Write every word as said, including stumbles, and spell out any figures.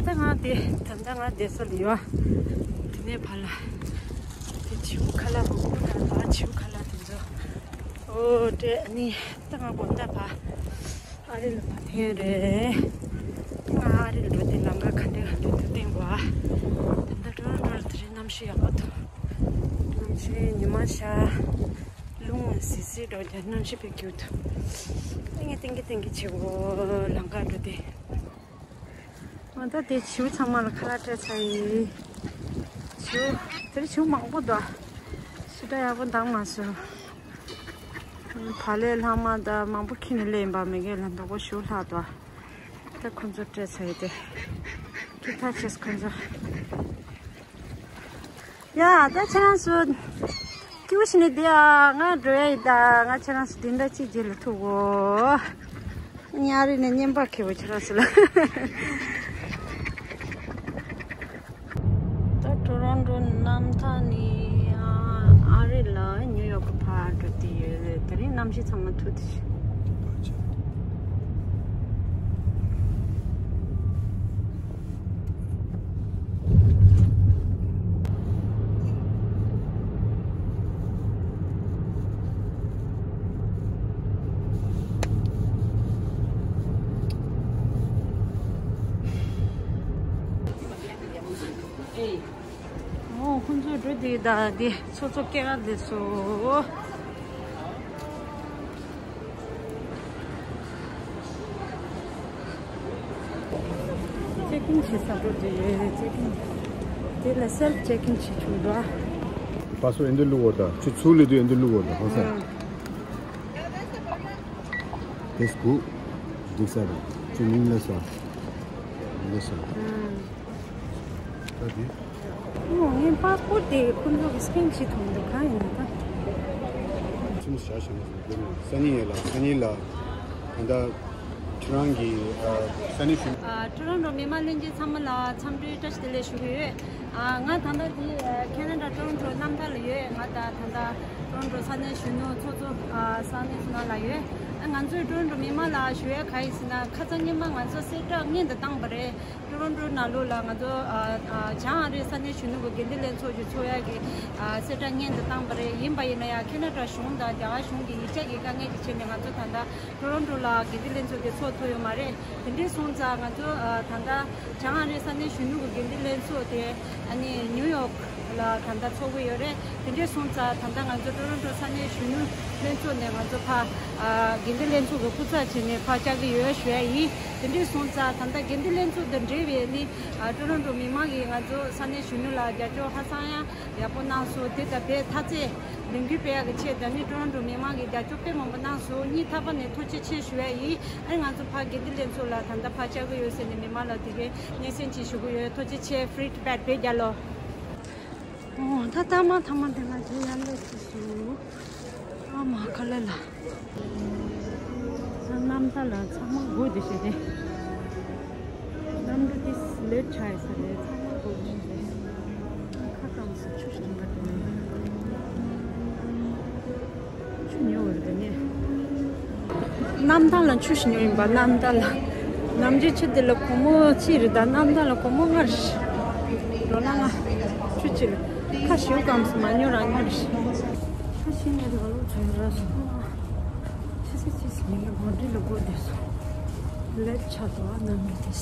ད་ང་དེ་ད་ལྟ་ང་བསྡད་ས་ལ་ཡོད། དེ་ནས་ཕར་ལ་དེ་བྱིའུ་ཁ་ལག་གོ་གོ་ད་ད་བྱིའུ་ཁ་ལག་དེ་ཚོ། ཨོ་དེ་ཨ་ནི་ད་ང་དགོང་དག་ཕར་ཨ་རི་ལ་ཕར་འཐེན་རེད། ང་ཨ་རི་ལ་འགྲོ་དེ་ལམ་ཁ་ག་འདྲ་ག་འདྲ་འདུག་བསྟན་དགོས་ཨ། ད་ལྟ་ཊོ་རོན་ཊོ་ལ་དེ་རིང་གནམ་གཤིས་ཡག་པོ་འདུག་གནམ་གཤིས་ཉི་མ་ཤར། རླུང་བསིལ་བསིལ་འགྲོ་རྒྱུ་གནམ་གཤིས་དཔེ་སྐྱིད་འདུག་ཏན་གི་ཏན་གི་ཏན་གི་བྱེད་དགོས་ལམ་ཁ་འགྲོ་དེ། ང་ད་དེ་བྱིའུ་ཚང་མ་ལ་ཁ་ལག་སྤྲད་ཚར་ཡིན། བྱིའུ་དེར་བྱིའུ་མང་པོ་འདུག་ཞེ་དྲག་ཡག་པོ་འདང་མ་སོང་། བག་ལེབ་ལྷག་མ་དང་མང་པོ་ཁྱེར་ནས་སླེབས་ཡིན་པ་མི་རྒན་ལ་མདོག་པོ་ཞིའུ་ལྷག་འདུག་ད་ཁོ་ཚོ་སྤྲད་ཚར་ཡིན་དེ། ཁྱེད་ཐག་ཆོད་ཁོ་ཚོ། ཡ་ད་ཁྱེད་རང་ཚོ་སྐྱིད་པོ་བྱས་ནས་བསྡད་ཨ། ང་འགྲོ་ཡ་ཡིན་ད། ང་ཁྱེད་རང་ཚོ་བདུན་ཟླ་གཅིག་རྗེས་ལ་ཐུག་གོ། ཉ་རི་ནས་བརྙན་པར་ཁེ་བོ་ཁྱེད་རང་ཚོ་ལ། ད་ཊོ་རོན་ཊོ་གནམ་ཐང་ནས་ཨ་རི་ལ་ཉིའུ་ཡོག་གི་ཕར་འགྲོ་དེ་ཡོད། དེ་རིང་གནམ་གཤིས་ཚང་མ་ཐུག་དེ་ཤི། ཨོ་ཁོང་ཚོ་འགྲོ་དེ་ད་དེ་ཚོ་ཚོ་སྐད་ག་དེ་སོ། ཅེག་ཨིན་བྱེད་ས་འགྲོ་དེ་ཡོད་རེད། ཅེག་ཨིན་དེ་ལ་སེལ་ཕི་ཅེག་ཨིན་བྱེད་ཆོག་འདུག་པ་སོ་ཨེ་འདི་ལུག་འོ་ད་ཁྱོད་ཚུགས་ལས་དུས་ཨེ་འདི་ལུག་འོ་ད་ཧོ་ས། དེ་སྐུ་འདུག་ས་རེད། ཁྱོད་མིང་ལ་ས་ལ་ས། ད་དེ། ཨོ་ངའི་པཱ་སི་པོར་ཊི་དེ་ཁོང་ཚོ་གི་སི་ཀེན་བྱེད་ཐུབ་འདུག་གང་ཡིན་ན་ད། ཁྱིམ་བཞག་བཞག་ན་སོང་དེ་ནས་སང་ཉིན་ཡོད་ལ་སང་ཉིན་ལ་ད་ལྟ་ཁྱེད་རང་གི་ཨ་ས་གནས་ཞུ། ཨ་ཊོ་རོན་ཊོ་མི་མང་ལྷན་རྒྱས་ཚང་མ་ལ་འཚམས་འདྲིའི་བཀྲ་ཤིས་བདེ་ལེགས་ཞུ་གི་ཡོད། ཨ་ང་ད་ལྟ་འདི་ཨ་ཁེ་ན་ཌ་ཊོ་རོན་ཊོ་གནམ་ཐང་ལ་ཡོད། ང་ད་ད་ལྟ་ཊོ་རོན་ཊོ་ས་གནས་གཞོན་ནུ་ཚོགས་གཙོ་ཨ་ས་གནས་སུ་ནང་ལ་ཡོད། ཨ་ང་ཚོའི་ཊོ་རོན་ཊོ་མི་མང་ལ་ཞུ་ཡ་ག་ཡིན་ཟེར་ན་ཁ་སང་ཉིན་མ་ང་ཚོ་གསལ་བསྒྲགས་སྔོན་དུ་བཏང་པ་རེད། ཊོ་རོན་ཊོ་ནང་ལོགས་ལ་ང་ཚོ་ཨ་ཨ་བྱང་ཨ་རིའི་ས་གནས་གཞོན་ནུ་གི་དགེ་འདུན་ལྷན་ཚོགས་ཀྱི་ཚོགས་ཡ་གི་ཨ་གསལ་བསྒྲགས་སྔོན་དུ་བཏང་པ་རེད། ཡིན་པ་ཡིན་ན་ཡང་ཁེ་ན་ཌ་གཞུང་དང་རྒྱ་གར་གཞུང་གི་ཡིག་ཆ་གི་དཀའ་ངལ་གྱི་ཆེད་ནས་ང་ཚོ་ད་ལྟ་ཊོ་རོན་ཊོ་ལ་དགེ་འདུན་ལྷན་ཚོགས་དེ་ཚོགས་ཐུབ་ཡོད་མ་རེད། དེ་འདྲའི་སོང་ཙང་ང་ཚོ་ཨ་ད་ལྟ་བྱང་ཨ་རིའི་ས་གནས་གཞོན་ནུ་གི་དགེ་འདུན་ལྷན་ཚོགས་དེ་ཨ་ནི་ནིའུ་ཡོག་ལ་ད་ལྟ་ཚོགས་ཀྱི་ཡོད་རེད། དེ་འདྲའི་སོང་ཙང་ད་ལྟ་ང་ཚོ་ཊོ་རོན་ཊོ་ས་གནས་གཞོན་ནུ་ལྷན་ཚོགས་ནས་ང་ཚོ་ཕར་ཨ་དགེ་འདུན་ལྷན་ཚོགས་ཀྱི་སྐུ་ཚབ་བྱས་ནས་ཕར་བཅར་གྱི་ཡོད་ཞུ་ཡ་ཡིན། དེ་འདྲའི་སོང་ཙང་ད་ལྟ་དགེ་འདུན་ལྷན་ཚོགས་དང་འབྲེལ་བའི་ནི་ཨ་ཊོ་རོན་ཊོ་མི་མང་གིས་ང་ཚོ་ས་གནས་གཞོན་ནུ་ལ་རྒྱབ་སྐྱོར་ཧ་ཅང་ཡང་ཡག་པོ་གནང་སོང་། དེ་ལྟར་དེ་མཐའ་ཚད་ལས་འགུལ་སྤེལ་ཡག་གི་ཆེད་དུ་ནི་ཊོ་རོན་ཊོ་མི་མང་གིས་རྒྱབ་སྐྱོར་དཔེ་མང་པོ་གནང་སོང་། སྙིང་ཐག་པ་ནས་ཐུགས་རྗེ་ཆེ་ཞུ་ཡ་ཡིན། ཨ་ནི་ང་ཚོ་ཕར་དགེ་འདུན་ལྷན་ཚོགས་ལ་ད་ལྟ་ཕར་བཅར་གྱི་ཡོད་ཟེར་ནས་མི་མང་ལ་དེ་གའི་སྙན་སེང་ཅིག་ཞུ་གི་ཡོད། ཐུགས་རྗེ་ཆེ། ཕི་ཌི་བེག་དཔེ་རྒྱག་ལོ། ཨོ་ད་ཐ་མ་ཐ་མ་དེ་ང་དེ་ཡར་སླེབས་སོང་། ཨ་མ་ཁ་ལ་ལ། ས་གནམ་ཐང་ལ་ཚང་མ་སྒུག་བསྡད་བྱས་ཏེ། གནམ་གྲུ་དེ་ལེཊ་ཆགས་ཡོད་ས་རེད། ཚང་མ་སྒུག་བསྡད་བྱས་ཏེ། ཁ་སྐམ་སོང་། ཆུ་ཞིག་འདྲ་འདུག་ཆུ་ཉོ་བར་དེ་ནས། གནམ་ཐང་ལ་ཆུ་ཞིག་ཉོ་ཡིན་པ། གནམ་ཐང་ལ། ནམ་རྒྱུན་ཆུ་དེ་ལ་སྒོར་མོ་གཅིག་རེད། ད་གནམ་ཐང་ལ་སྒོར་མོ་ལྔ་རེད། ལོ་ན་ལྔ། ཆུ་གཅིག་ལ། ཁ་ཞེ་པོ་སྐམ་སོང་། མ་ཉོ་རང་ཉོ་རེད། ཁ་ཞེ་ནས་རང་ལོ་ཆུང་ར་སོང་། ཆུ་ཚོད་གཅིག་ཙམ་ཡིན་ན་གོང་འདྲི་ལ་སྒུག་བསྡད་སོང་། ལེཊ་ཆགས་འདུག་ཨ་གནམ་གྲུ་དེ།